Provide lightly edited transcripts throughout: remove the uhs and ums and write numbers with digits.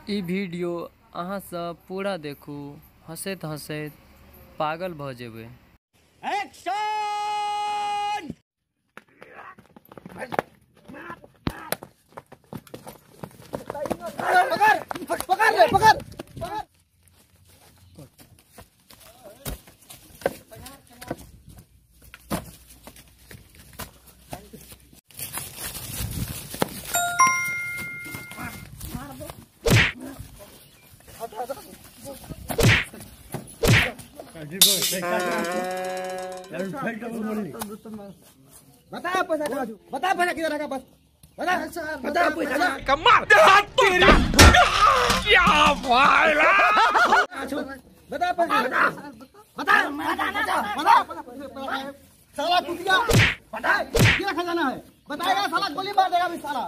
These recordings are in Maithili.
ई वीडियो अहाँ सब पूरा देखू, हँसैत हँसैत पागल भ जेबै। एक्शन! पकड़ पकड़ ले, पकड़। बता पैसा कहाँ, बता पैसा किधर रखा, बस बता, बता पैसा कमाल तेरी क्या भाई, बता पैसा, बता बता बता साला कुतिया, बता किधर खजाना है, बताएगा साला गोली मार देगा भी साला।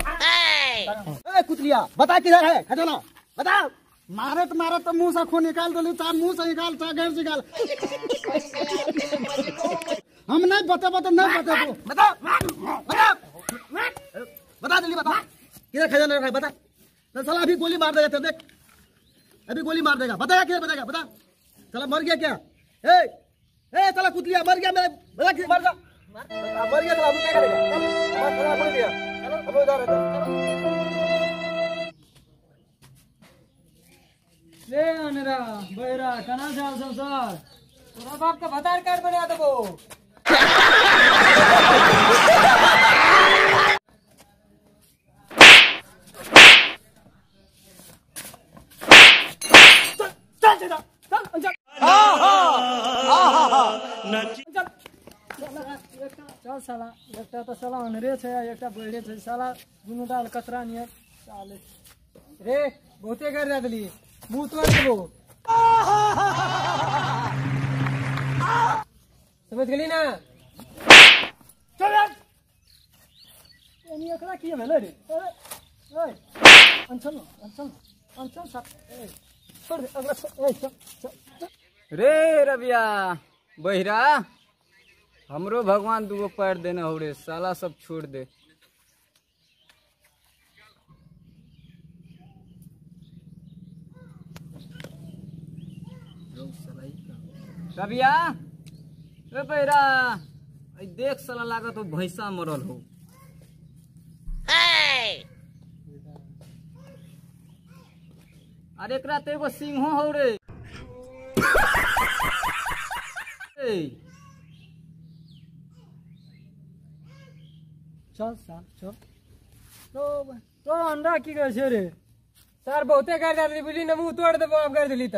ए कुतलिया बता किधर है खजाना, बता। मारत मारत तो मुंह से खून निकाल दिली, चाहे मुंह से निकाल चाहे घर से निकाल, हम नहीं बतेबो तो नहीं बतेबो। बता बता बता जल्दी बता किधर खजाना रखा है, बता। तो साला अभी गोली मार देगा, देख अभी गोली मार देगा, बताया किधर बताएगा, बता। साला मर गया क्या? ए ए साला कुतलिया मर गया मेरे, बता किधर मर गया, मर गया साला, अभी क्या करेगा? मर गया, हम उधर है। रे अनरा बहरा कना जाल संसार, तोरा बाप का भतार कार्ड बना देबो। चल चल चल चल चल चल साला, एकटा तो साला अनरे छै एकटा बहरे छै, साला दुनू डाल कचरा नियर साले। रे बहुते कर दे देली, मुंह तोड़ देबो, समझ गेली ना? चल एनी एकरा की भेलै रे? ओए अंचल अंचल अंचल सा, ए छोड़ दे अगला, ए चल चल। रे रबिया बहिरा, हमरो भगवान दूगो पैर देने हो रे, साला सब छोड़ दे। रबिया रे बहिरा, देख साला लागत हो भैंसा मरल हो। अरे एकरा तो एगो सिंहो हो रे। चल साल चल, तो अंडा की कहै छै रे? सर बहुते कर देली बुझली ना, मुंह तोड़ देबो आब कर देली त।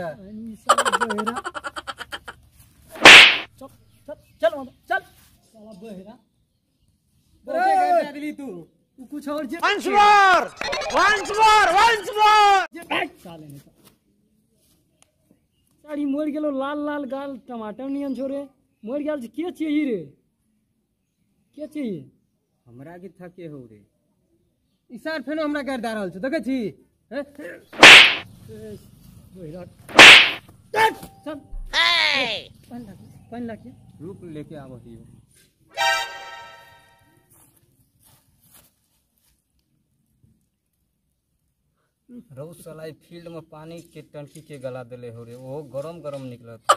चल चल चल चल साला बहरा, बहुते कर देली तू, कुछ और जे। Once more, once more, once more. साले ने साड़ी मर गेलो, लाल लाल गाल टमाटर नियन छोरे मर गेल। के छियै रे, के छियै? हमरा के थके हो रे ई सर, फेनो हमरा कर दे रहल छ, देखै छी? हैं बहरा चल, ए पानी लाके, पानी लाके रूप लेके आबो हियो। रौ साला फील्ड में पानी के टंकी के गला देले हो रे, वो गरम गरम निकलत हो,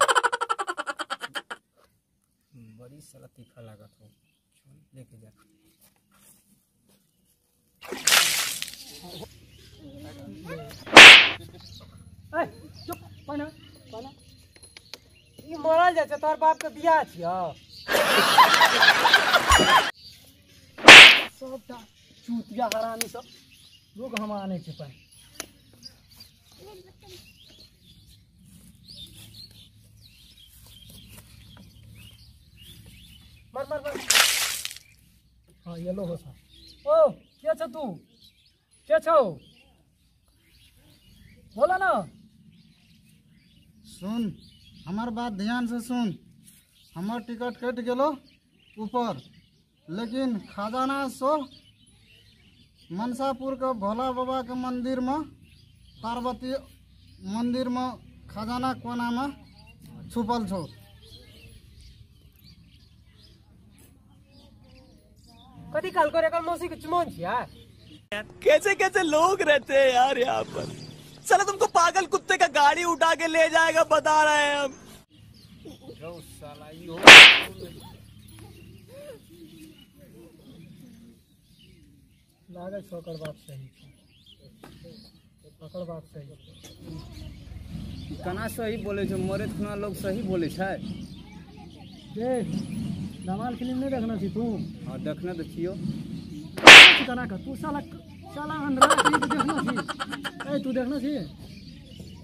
बड़ी साला तीखा लागत हो, लेके जा। ए चुप, पाना पाना, ई मरल जाइ छै, तोहर बाप के बियाह छियौ। सबटा चूतिया हरामी सब लोग हम आनै छै पानि। मार मार मार। हाँ येलो हो सा। ओ के छ तू, के छौ बोला ना। सुन हमार बात ध्यान से सुन, हमार टिकट कट गेलो ऊपर, लेकिन खजाना सो मनसापुर के भोला बाबा के मंदिर में, पार्वती मंदिर में खजाना कोना में छुपल छो। कथी कहलको रे? एकर मौसी के चुमौन छियै? कैसे कैसे लोग रहते हैं यार यहाँ पर। चलो तुमको पागल कुत्ते का गाड़ी उठा के ले जाएगा, बता रहे हैं हम। रौ साला इहो लागै छौ ओकर बात सही छै, ओकर बात सही छै। केना सही बोलै छै? मरैत खुना लोग सही बोलै छै। देख धमाल फिल्म नहि देखने छी तू? हाँ देखने तऽ छियौ। केना कऽ तू साला साला अंधरा छी तऽ देखने छी? ए तू देखने छी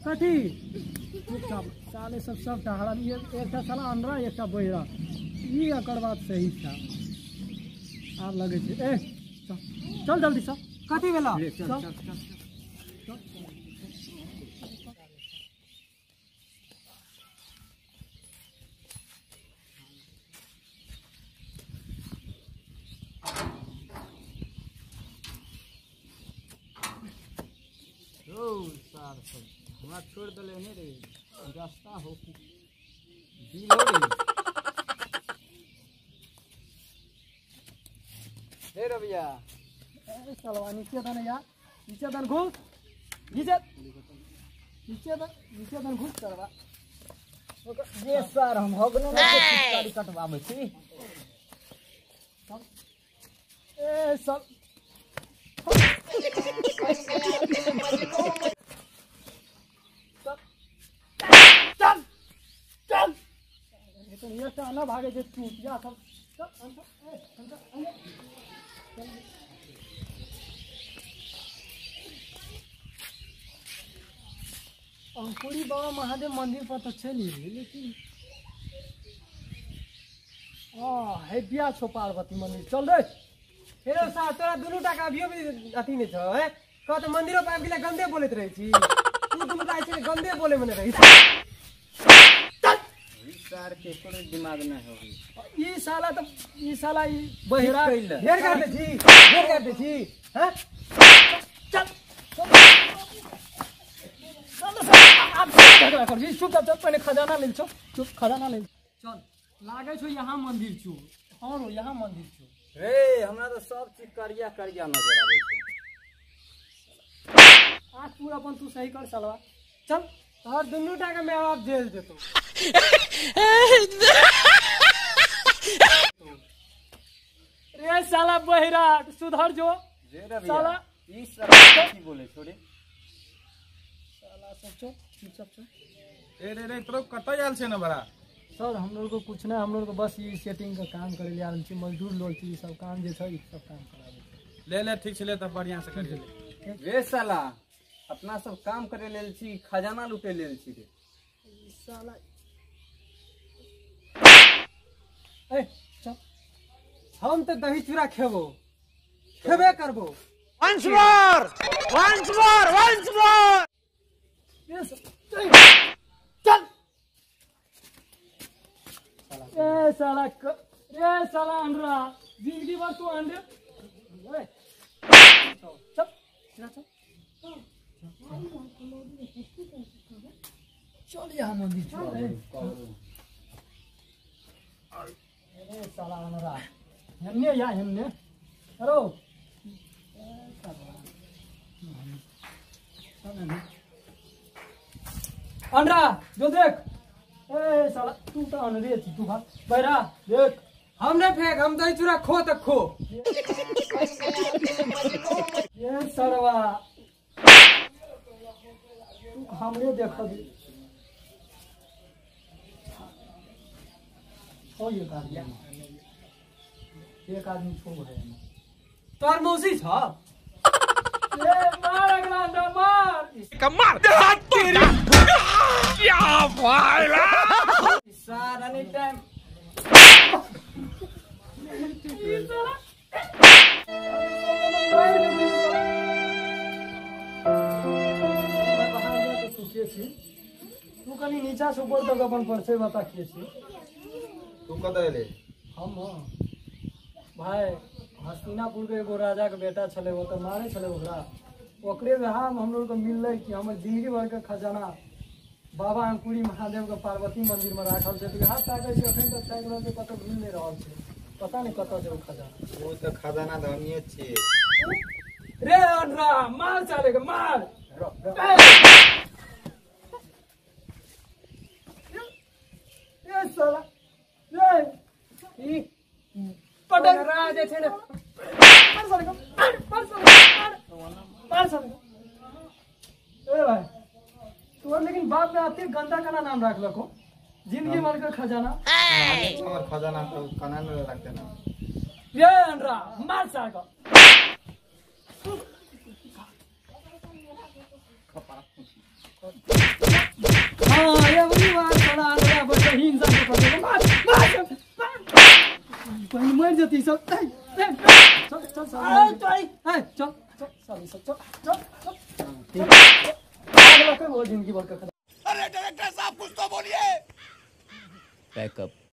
कथी? चुपचाप साले सब सबटा हरामी, एकटा साला अंधरा एकटा बहिरा। ई एकर बात सही छै। आब लगै छै ए चल चल जल्दी सब। कथी भेला? चल चल चल चल। रौ सार सब हमरा छोड़ि देले नहि रे, रास्ता हो कि दिल हो रे। रे रबिया ए सालवा नीचे दन यार, नीचे दन घुस, नीचे नीचे दन, नीचे दन घुस सालवा। ये सर हम होगनो ने गाड़ी कटवाबै छी। ए सब चल चल तो एकटा ना भागे छै तू या सब चल अंदर, ए अंदर अंदर। अंकुरी बाबा महादेव मंदिर पर तो चली लेकिन हे बिया छौ पार्वती मंदिर। चल रे हे साहब तोरा दुनू टाका अभियो भी अथी नहि छौ। हैं कह तऽ मंदिरो पर आबि गेलै गंदे बोलैत रहै छी तू। दुनू टा छै गंदे बोले मे रहै छी। ई सार के कोनो दिमाग नहि हो। ई साला तऽ ई साला ई बहिरा ढेर कर दै छी, ढेर कर दै छी। हैं चल चल चल आब झगड़ा कर छी। चुप चल पहिले खजाना लेल छौ, चुप खजाना लेल चल। लागै छौ यहाँ मंदिर छौ। हाँ रो यहाँ मंदिर छौ। रे हमरा तऽ सब चीज करिया करिया नजर आबै छै। आँख पूरा अपन तू सही कर सालवा। चल तोहर दुनू टा के my बाप जेल जेतौ। रे साला बहिरा सुधर जो। रे रबिया साला ई साला की बोले छोड़े साला सब चल चुपचाप चल। रे रे रे तोरो कतऽ आयल छै ने बड़ा? सर हम लोग को कुछ नहीं, हम लोग को बस ये सेटिंग का काम करे ले आयल छी, मजदूर लोग छी, ई सब काम जे छै ई सब काम कराबै छै। ले ले ठीक छै, ले तब बढ़िया से करिए। रे साला अपना सब काम करे लेल छी, खजाना लूटे लेल छी रे। ई साला ए चल हम तऽ दही चूड़ा खेबो, खेबे करबो। Once more, once more, once more. ये चल ए साला रे साला अंडरा जिंदगी भर तू अंडे। ए चल चल चल चल यहाँ मंदिर चल। अरे साला अंडरा हेन्ने या हेन्ने अरो ए साला अंडरा जो देख। ए साला तू तो अनरे छी, तू भाग बहिरा देख। हम नहीं फेंक, हम दही चूड़ा खो तक खो। ये सरवा तू हमरे देख दे। हो एक आदमी, एक आदमी छो है तोहर मौसी छ। ए मार अगला अंडा मार। कमाल तेरी क्या भाई सर एनी टाइम। तू के छी? तू कनी नीचा से ऊपर तक अपन परिचय बता के छी। तू कतऽ एले? हम भाई हस्तिनापुर के एगो राजा के बेटा छलै, ओ तऽ मारै छलै ओकरा। ओकरे वएह हम लोग के मिललै कि हमर जिंदगी भर के खजाना बाबा अंकुरी महादेव के पार्वती मंदिर में राखल छै। तऽ वएह ताकै छै, अखन तक ताकि रहल छै, कतौ मिल नहि रहल छै। पता नहीं कतऽ छै ओ खजाना। ओ तऽ खजाना तऽ हमिये छियै। रे अंडरा मार साले के मार। ए! जे छै ने मार साले को, मार मार साले को, मार मार साले को। ए भाई तोर लेकिन बाप ने आते गंदा का नाम रख लको जिंदगी भर का खजाना। हमर खजाना तो कना ने रखते ना ये अंडरा मार साले को। हाँ ये वही बात साला अंडरा बच्चा ही इंसान को पकड़ मार मार मार पहले मर जाती सब। चल चल साले चल चल चल साले सब चल चल चल चल वो जिंदगी भर का। अरे डायरेक्टर साहब कुछ तो बोलिए। पैकअप।